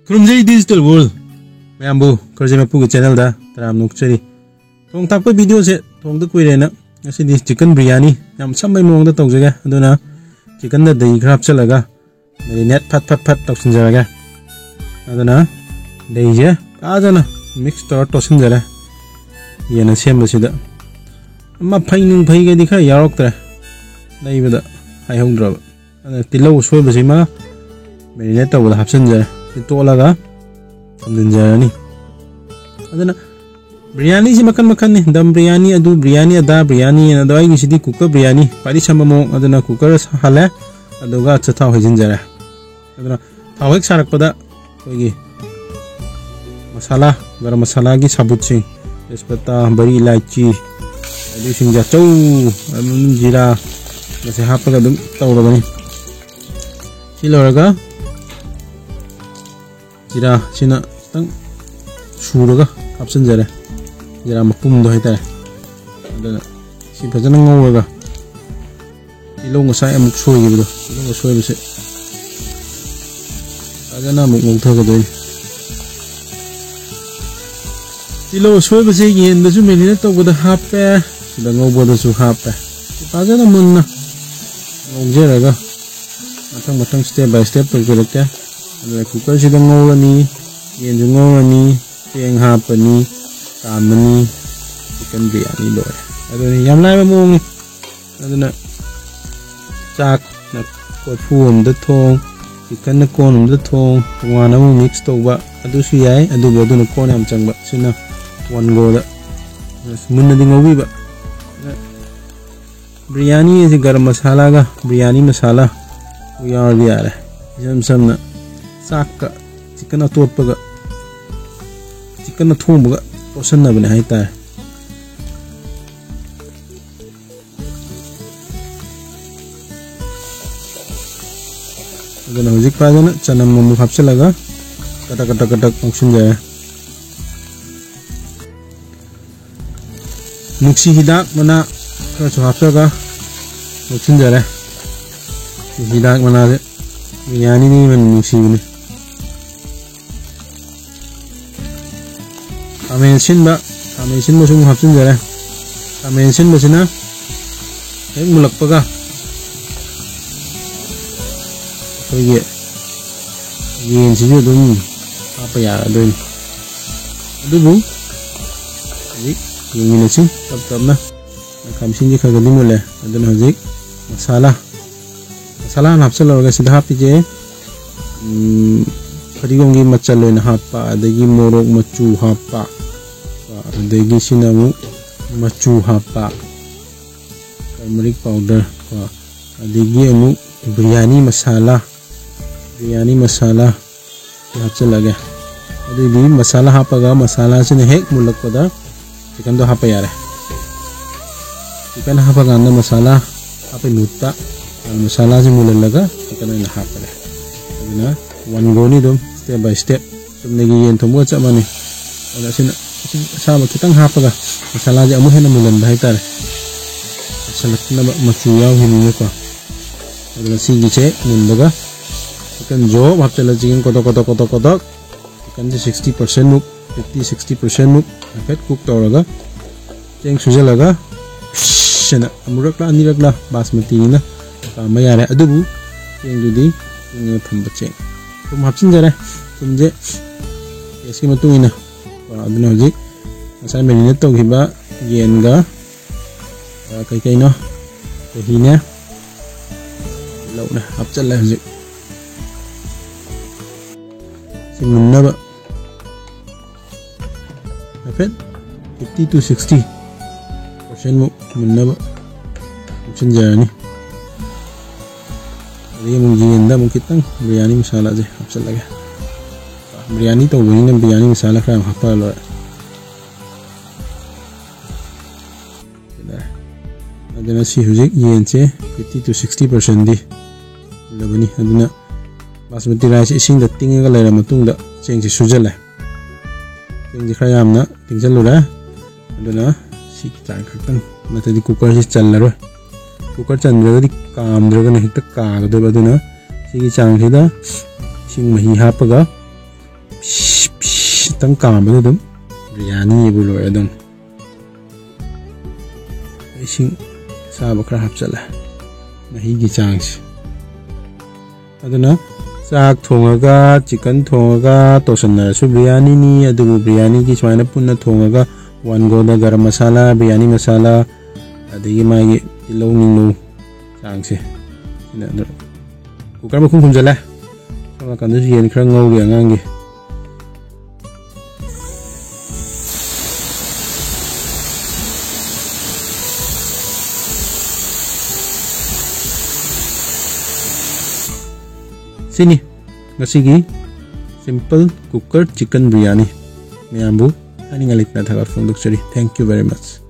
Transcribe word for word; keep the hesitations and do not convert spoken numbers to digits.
ꯈꯨꯔꯨꯝꯖꯔꯤ Digital World ꯃꯌꯥꯝꯕꯨ, ꯈꯨꯔꯖꯩ ꯃꯄꯨꯒꯤ channelꯗ ꯇꯔꯥꯝꯅ ꯑꯣꯛꯆꯔꯤ꯫ ꯊꯣꯡ ꯊꯥꯛꯄ videoꯁꯦ ꯊꯣꯡꯗ ꯀꯨꯏꯔꯦꯅ ꯉꯁꯤꯗꯤ chicken biryani ꯌꯥꯝ ꯁꯝꯕꯩ ꯃꯑꯣꯡꯗ ꯇꯧꯖꯒꯦ꯫ ꯑꯗꯨꯅ chickenꯗ ꯗꯍꯤ ꯈꯔ ꯍꯥꯞꯆꯤꯜꯂꯒ marinate ꯐꯠ ꯐꯠ ꯐꯠ ꯇꯧꯁꯤꯟꯖꯔꯒꯦ꯫ ꯑꯗꯨꯅ ꯗꯍꯤꯁꯦ ꯐꯖꯅ mix ꯇꯧꯔ ꯇꯣꯠꯁꯤꯟꯖꯔꯦ꯫ ꯌꯦꯟꯅ ꯁꯦꯝꯕꯁꯤꯗ ꯃꯐꯩ ꯅꯨꯡꯐꯩꯒꯗꯤ ꯈꯔ ꯌꯥꯎꯔꯛꯇ꯭ꯔꯦ, ꯂꯩꯕꯗ ꯍꯥꯏꯍꯧꯗ꯭ꯔꯕ꯫ ꯑꯗꯨꯅ ꯇꯤꯜꯍꯧ ꯑꯁꯣꯏꯕꯁꯤꯃ marinate ꯇꯧꯕꯗ ꯍꯥꯞꯆꯤꯟꯖꯔꯦ꯫ ꯁꯤ ꯇꯣꯠꯂꯒ ꯊꯝꯖꯤꯟꯖꯔꯅꯤ꯫ ꯑꯗꯨꯅ biryaniꯁꯤ ꯃꯈꯟ ꯃꯈꯟꯅꯤ, dum biryani, ꯑꯗꯨ biryani, ꯑꯗꯥ biryani ꯑꯅ꯫ ꯑꯗꯣ ꯑꯩꯒꯤꯁꯤꯗꯤ cooker biryani, ꯈ꯭ꯋꯥꯏꯗꯒꯤ ꯁꯝꯕ ꯃꯑꯣꯡ꯫ ꯑꯗꯨꯅ cooker ꯁꯥꯍꯜꯂꯦ, ꯑꯗꯨꯒ ꯑꯆꯥꯊꯥꯎ ꯍꯩꯖꯤꯟꯖꯔꯦ꯫ ꯑꯗꯨꯅ ꯊꯥꯎ ꯍꯦꯛ ꯁꯥꯔꯛꯄꯗ ꯑꯩꯈꯣꯏꯒꯤ ꯃꯁꯥꯂꯥ, ꯒꯔꯝ ꯃꯁꯥꯂꯥꯒꯤ ꯁꯥꯕꯨꯠꯁꯤꯡ, ꯇꯦꯖꯄꯇꯥ, ꯕꯔꯤ ꯏꯂꯥꯏꯆꯤ, ꯑꯗꯩ ꯁꯤꯡ ꯖꯥꯆꯧ, ꯑꯗꯨꯝ ꯖꯤꯔꯥ, ꯃꯁꯤ ꯍꯥꯞꯄꯒ ꯑꯗꯨꯝ ꯇꯧꯔꯕꯅꯤ꯫ ꯁꯤ ꯂꯣꯏꯔꯒ ꯖꯤꯔꯥꯁꯤꯅ ꯈꯤꯇꯪ ꯁꯨꯔꯒ ꯍꯥꯞꯆꯤꯟꯖꯔꯦ, ꯖꯤꯔꯥ ꯃꯄꯨꯝꯗꯣ ꯍꯥꯏꯇꯥꯔꯦ꯫ ꯑꯗꯨꯅ ꯁꯤ ꯐꯖꯅ ꯉꯧꯔꯒ ꯇꯤꯜꯍꯧ ꯉꯁꯥꯏ ꯑꯃꯨꯛ ꯁꯣꯏꯈꯤꯕꯗꯣ, ꯇꯤꯜꯍꯧ ꯑꯁꯣꯏꯕꯁꯦ ꯐꯖꯅ ꯑꯃꯨꯛ ꯉꯧꯊꯒꯗꯣꯏꯅꯤ꯫ ꯇꯤꯜꯍꯧ ꯑꯁꯣꯏꯕꯁꯦ ꯌꯦꯟꯗꯁꯨ marinate ꯇꯧꯕꯗ ꯍꯥꯞꯄꯦ, ꯁꯤꯗ ꯉꯧꯕꯗꯁꯨ ꯍꯥꯞꯄꯦ꯫ ꯁꯤ ꯐꯖꯅ ꯃꯨꯟꯅ ꯉꯧꯖꯔꯒ ꯃꯊꯪ ꯃꯊꯪ step by step ꯇꯧꯖꯔꯛꯀꯦ꯫ ꯑꯗꯨꯅ cookerꯁꯤꯗ ꯉꯧꯔꯅꯤ, ꯌꯦꯟꯁꯨ ꯉꯧꯔꯅꯤ, ꯆꯦꯡ ꯍꯥꯞꯄꯅꯤ, ꯀꯥꯝꯃꯅꯤ, chicken biryani ꯂꯣꯏꯔꯦ꯫ ꯑꯗꯨꯅꯤ ꯌꯥꯝ ꯂꯥꯏꯕ ꯃꯑꯣꯡꯅꯤ꯫ ꯑꯗꯨꯅ ꯆꯥꯛꯅ ꯀꯣꯔꯐꯨ ꯑꯃꯗ ꯊꯣꯡ, chickenꯅ ꯀꯣꯟ ꯑꯃꯗ ꯊꯣꯡ, ꯇꯣꯉꯥꯟꯅ ꯑꯃꯨꯛ mix ꯇꯧꯕ ꯑꯗꯨꯁꯨ ꯌꯥꯏ, ꯑꯗꯨꯕꯨ ꯑꯗꯨꯅ ꯀꯣꯟ ꯌꯥꯝ ꯆꯪꯕ꯫ ꯁꯤꯅ one goꯗ ꯃꯨꯟꯅꯗꯤ ꯉꯧꯕꯤꯕ꯫ Biryani ꯑꯁꯤ ꯒꯔꯝ ꯃꯁꯥꯂꯥꯒ biryani ꯃꯁꯥꯂꯥ ꯌꯥꯎꯔꯗꯤ ꯌꯥꯔꯦ꯫ ꯏꯆꯝ ꯆꯝꯅ ꯆꯥꯛꯀ chicken ꯑꯇꯣꯠꯄꯒ, chicken ꯑꯊꯣꯡꯕꯒ ꯇꯣꯠꯁꯟꯅꯕꯅꯦ ꯍꯥꯏꯇꯥꯔꯦ꯫ ꯑꯗꯨꯅ ꯍꯧꯖꯤꯛ ꯐꯖꯅ ꯆꯅꯝ ꯑꯃꯨꯛ ꯍꯥꯞꯆꯤꯜꯂꯒ ꯀꯇꯛ ꯀꯇꯛ ꯀꯇꯛ ꯉꯧꯁꯤꯟꯖꯔꯦ꯫ ꯅꯨꯡꯁꯤ ꯍꯤꯗꯥꯛ ꯃꯅꯥ ꯈꯔꯁꯨ ꯍꯥꯞꯆꯔꯒ ꯂꯧꯁꯤꯟꯖꯔꯦ꯫ ꯍꯤꯗꯥꯛ ꯃꯅꯥꯁꯦ biryaniꯗꯤ ꯃꯅꯝ ꯅꯨꯡꯁꯤꯕꯅꯤ꯫ ꯈꯥꯃꯦꯟ ꯑꯁꯤꯟꯕ, ꯈꯥꯃꯦꯟ ꯑꯁꯤꯟꯕꯁꯨ ꯑꯃꯨꯛ ꯍꯥꯞꯆꯤꯟꯖꯔꯦ꯫ ꯈꯥꯃꯦꯟ ꯑꯁꯤꯟꯕꯁꯤꯅ ꯍꯦꯛ ꯃꯨꯜꯂꯛꯄꯒ ꯑꯩꯈꯣꯏꯒꯤ ꯌꯦꯟꯁꯤꯁꯨ ꯑꯗꯨꯝ ꯍꯥꯞꯄ ꯌꯥꯔꯗꯣꯏꯅꯤ꯫ ꯑꯗꯨꯕꯨ ꯍꯧꯖꯤꯛ ꯌꯦꯡꯃꯤꯟꯅꯁꯤ ꯇꯞ ꯇꯞꯅ꯫ ꯈꯥꯃꯦꯟ ꯑꯁꯤꯟꯕꯁꯤ ꯈꯔ ꯈꯔꯗꯤ ꯃꯨꯜꯂꯦ꯫ ꯑꯗꯨꯅ ꯍꯧꯖꯤꯛ ꯃꯁꯥꯂꯥ, ꯃꯁꯥꯂꯥ ꯍꯥꯟꯅ ꯍꯥꯞꯆꯤꯜꯂꯨꯔꯒ ꯁꯤꯗ ꯍꯥꯞꯄꯤꯁꯦ, ꯎꯝ, ꯐꯗꯤꯒꯣꯝꯒꯤ ꯃꯆꯜ ꯑꯣꯏꯅ ꯍꯥꯞꯄ, ꯑꯗꯒꯤ ꯃꯣꯔꯣꯛ ꯃꯆꯨ ꯍꯥꯞꯄ, ꯑꯗꯒꯤ ꯁꯤꯅ ꯑꯃꯨꯛ ꯃꯆꯨ ꯍꯥꯞꯄ, turmeric powder ꯀꯣ, ꯑꯗꯒꯤ ꯑꯃꯨꯛ ꯕꯤꯔꯌꯥꯅꯤ ꯃꯁꯥꯂꯥ, ꯕꯤꯔꯌꯥꯅꯤ ꯃꯁꯥꯂꯥ ꯁꯤ ꯍꯥꯞꯆꯤꯜꯂꯒꯦ꯫ ꯑꯗꯨꯗꯤ ꯃꯁꯥꯂꯥ ꯍꯥꯞꯄꯒ, ꯃꯁꯥꯂꯥꯁꯤꯅ ꯍꯦꯛ ꯃꯨꯜꯂꯛꯄꯗ ꯆꯤꯛꯀꯟꯗꯣ ꯍꯥꯞꯄ ꯌꯥꯔꯦ꯫ ꯆꯤꯛꯀꯟ ꯍꯥꯞꯄ ꯀꯥꯟꯗ ꯃꯁꯥꯂꯥ ꯍꯥꯞꯄꯩ ꯃꯍꯨꯠꯇ ꯃꯁꯥꯂꯥꯁꯤ ꯃꯨꯜꯍꯜꯂꯒ ꯆꯤꯛꯀꯟ ꯑꯣꯏꯅ ꯍꯥꯞꯄꯒꯦ꯫ ꯑꯗꯨꯅ one go ꯅꯤ ꯑꯗꯨꯝ, step by step꯫ ꯆꯨꯝꯅꯒꯤ ꯌꯦꯟ ꯊꯣꯡꯕꯒ ꯆꯞ ꯃꯥꯟꯅꯩ꯫ ꯑꯗ ꯑꯁꯤꯅ ꯏꯁꯤꯡ ꯑꯁꯥꯕ ꯈꯤꯇꯪ ꯍꯥꯞꯄꯒ ꯃꯁꯥꯂꯥꯁꯦ ꯑꯃꯨꯛ ꯍꯦꯟꯅ ꯃꯨꯜꯍꯟꯕ ꯍꯥꯏꯇꯥꯔꯦ, ꯆꯥꯁꯜꯂꯛꯇꯅꯕ, ꯃꯆꯨ ꯌꯥꯎꯈꯤꯕꯅꯤꯅꯀꯣ꯫ ꯑꯗꯨꯅ ꯁꯤꯒꯤꯁꯦ ꯃꯨꯟꯕꯒ ꯆꯤꯛꯀꯟ ꯖꯣꯞ ꯍꯥꯞꯆꯤꯜꯂ, ꯆꯤꯛꯀꯟ ꯀꯣꯗꯣꯛ ꯀꯣꯗꯣꯛ ꯀꯣꯗꯣꯛ ꯀꯣꯗꯣꯛ, ꯆꯤꯛꯀꯟꯁꯦ sixty percent ꯃꯨꯛ, fifty sixty percent ꯃꯨꯛ ꯍꯥꯏꯐꯦꯠ ꯀꯨꯛ ꯇꯧꯔꯒ ꯆꯦꯡ ꯁꯨꯖꯜꯂꯒ ꯁꯤꯅ ꯑꯃꯨꯔꯛꯂ ꯑꯅꯤꯔꯛꯂ ꯕꯥꯁꯃꯇꯤꯅꯤꯅ ꯀꯥꯝꯕ ꯌꯥꯔꯦ꯫ ꯑꯗꯨꯕꯨ ꯆꯦꯡꯗꯨꯗꯤ ꯏꯪꯉꯒ ꯊꯝꯕ ꯆꯦꯡ꯫ ꯊꯨꯝ ꯍꯥꯞꯆꯤꯟꯖꯔꯦ꯫ ꯊꯨꯝꯁꯦ ꯇꯦꯁꯀꯤ ꯃꯇꯨꯡ ꯏꯟꯅ꯫ ꯑꯗꯨꯅ ꯍꯧꯖꯤꯛ ꯉꯁꯥꯏ marinate ꯇꯧꯈꯤꯕ ꯌꯦꯟꯒ, ꯑ, ꯀꯩꯀꯩꯅꯣ, ꯆꯍꯤꯅꯦ, ꯇꯤꯜꯍꯧꯅꯦ ꯍꯥꯞꯆꯜꯂꯦ ꯍꯧꯖꯤꯛ꯫ ꯁꯤ ꯃꯨꯟꯅꯕ ꯍꯥꯏꯐꯦꯠ fifty to sixty percent ꯃꯨꯛ ꯃꯨꯟꯅꯕ ꯍꯥꯞꯆꯤꯟꯖꯔꯅꯤ꯫ ꯑꯗꯒꯤ ꯑꯃꯨꯛ ꯌꯦꯟꯗ ꯑꯃꯨꯛ ꯈꯤꯇꯪ ꯕꯤꯔꯌꯥꯅꯤ ꯃꯁꯥꯂꯥꯁꯦ ꯍꯥꯞꯆꯤꯜꯂꯒꯦ꯫ ꯕꯤꯔꯌꯥꯅꯤ ꯇꯧꯕꯅꯤꯅ ꯕꯤꯔꯌꯥꯅꯤ ꯃꯁꯥꯂꯥ ꯈꯔ ꯌꯥꯝ ꯍꯥꯞꯄ ꯂꯣꯏꯔꯦ꯫ ꯑꯗꯨꯅ ꯁꯤ ꯍꯧꯖꯤꯛ ꯌꯦꯟꯁꯦ fifty to sixty percent ꯗꯤ ꯃꯨꯜꯂꯕꯅꯤ꯫ ꯑꯗꯨꯅ ꯕꯥꯁꯃꯇꯤ rice ꯁꯦ ꯏꯁꯤꯡꯗ ꯇꯤꯡꯉꯒ ꯂꯩꯔ ꯃꯇꯨꯡꯗ ꯆꯦꯡꯁꯦ ꯁꯨꯖꯜꯂꯦ꯫ ꯆꯦꯡꯁꯦ ꯈꯔ ꯌꯥꯝꯅ ꯇꯤꯡꯁꯜꯂꯨꯔꯦ꯫ ꯑꯗꯨꯅ ꯁꯤ ꯆꯥꯡ ꯈꯛꯇꯪ ꯅꯠꯇ꯭ꯔꯗꯤ cooker ꯁꯤ ꯆꯜꯂꯔꯣꯏ꯫ Cooker ꯆꯟꯗ꯭ꯔꯒꯗꯤ ꯀꯥꯝꯗ꯭ꯔꯒꯅ ꯍꯦꯛꯇ ꯀꯥꯒꯗꯣꯏꯕ꯫ ꯑꯗꯨꯅ ꯁꯤꯒꯤ ꯆꯥꯡꯁꯤꯗ ꯏꯁꯤꯡ ꯃꯍꯤ ꯍꯥꯞꯄꯒ ꯈꯤꯇꯪ ꯀꯥꯝꯕꯗ ꯑꯗꯨꯝ ꯕꯤꯔꯌꯥꯅꯤꯕꯨ ꯂꯣꯏꯔꯦ ꯑꯗꯨꯝ꯫ ꯏꯁꯤꯡ ꯑꯁꯥꯕ ꯈꯔ ꯍꯥꯞꯆꯜꯂꯦ, ꯃꯍꯤꯒꯤ ꯆꯥꯡꯁꯦ꯫ ꯑꯗꯨꯅ ꯆꯥꯛ ꯊꯣꯡꯉꯒ, ꯆꯤꯛꯀꯟ ꯊꯣꯡꯉꯒ ꯇꯧꯁꯟꯅꯔꯁꯨ ꯕꯤꯔꯌꯥꯅꯤꯅꯤ꯫ ꯑꯗꯨꯕꯨ ꯕꯤꯔꯌꯥꯅꯤꯒꯤ ꯁꯨꯃꯥꯏꯅ ꯄꯨꯟꯅ ꯊꯣꯡꯉꯒ ꯋꯥꯟ ꯒꯣꯗ ꯒꯔꯝ ꯃꯁꯥꯂꯥ, ꯕꯤꯔꯌꯥꯅꯤ ꯃꯁꯥꯂꯥ, ꯑꯗꯒꯤ ꯃꯥꯒꯤ ꯇꯤꯜꯍꯧ ꯅꯤꯡꯂꯧ ꯆꯥꯡꯁꯦ꯫ ꯁꯤꯅ ꯑꯗꯨ ꯀꯨꯀꯔ ꯃꯈꯨꯝ ꯈꯨꯝꯖꯤꯜꯂꯦ꯫ ꯁꯣꯝ ꯅꯥꯀꯟꯗꯁꯨ ꯌꯦꯟ ꯈꯔ ꯉꯧꯔꯤ ꯑꯉꯥꯡꯒꯤ꯫ ꯁꯤꯅꯤ ꯉꯁꯤꯒꯤ simple cooker chicken biryani꯫ ꯃꯌꯥꯝꯕꯨ ꯍꯥꯏꯅꯤꯡꯉꯥꯏ ꯂꯩꯇꯅ ꯊꯥꯒꯠꯄ ꯐꯣꯡꯗꯣꯛꯆꯔꯤ꯫ Thank you very much꯫